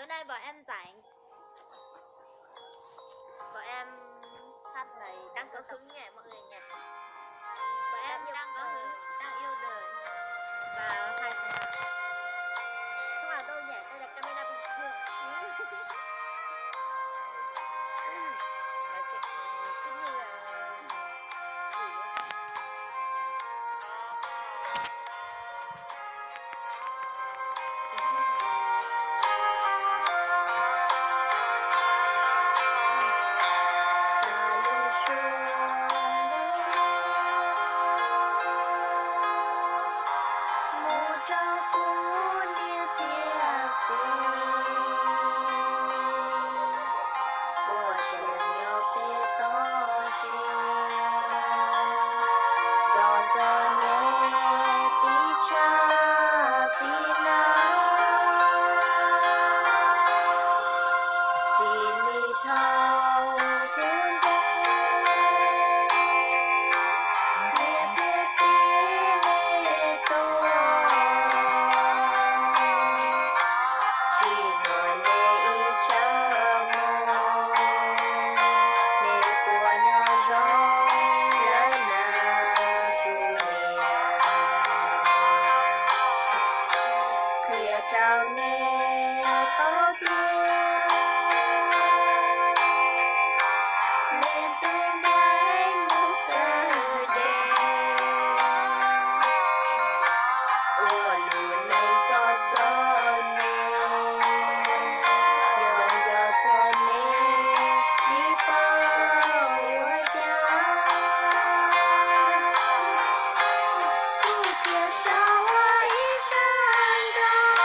Hôm nay bọn em rảnh. Bọn em hát bài Đang Có Hứng nhỉ mọi người nhỉ? Bọn em đang có hứng, đang yêu đời. Và hai thằng nào? Sao mà đâu nhảy quay đặt camera bình thường. Nói chuyện cứ như là gì ấy. Mus rau kuv niam thiab txiv, ua siab nyob peb toj siab, txom txom nyem tib tshab tib na, txij li thaum kuv nce niam thiab txiv nej tuaj, tsis muaj nej ib tsam mus, nej puas nyob zoo lawm na kuv niam? Qhia rau nej paub tias nej tus neeg mus kawg deb, ua lub neej txom txom nyem, yog nco txog nej tsis paub ua cas, kuv thiaj sau ua ib zaj nrau,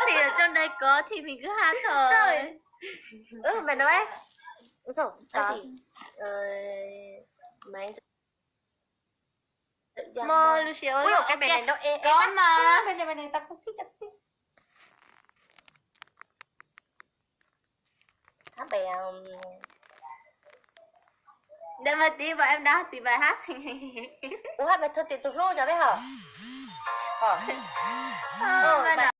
Thì ở trong đấy có thì mình cứ hát thôi. Ơ, bài nói. Ui dồi, bài gì? Ờ, máy. Mơ, Lucia ơi, ui, cái bài này nó ê, ê, có mà. Bài này, bài này tao không thích, tao không thích. Thả bèo. Để mà tí, bọn em đang tìm bài hát. Ủa, hát bài Thân Tình Tus Hlub cho biết hả? Hả? Ờ, bài nào?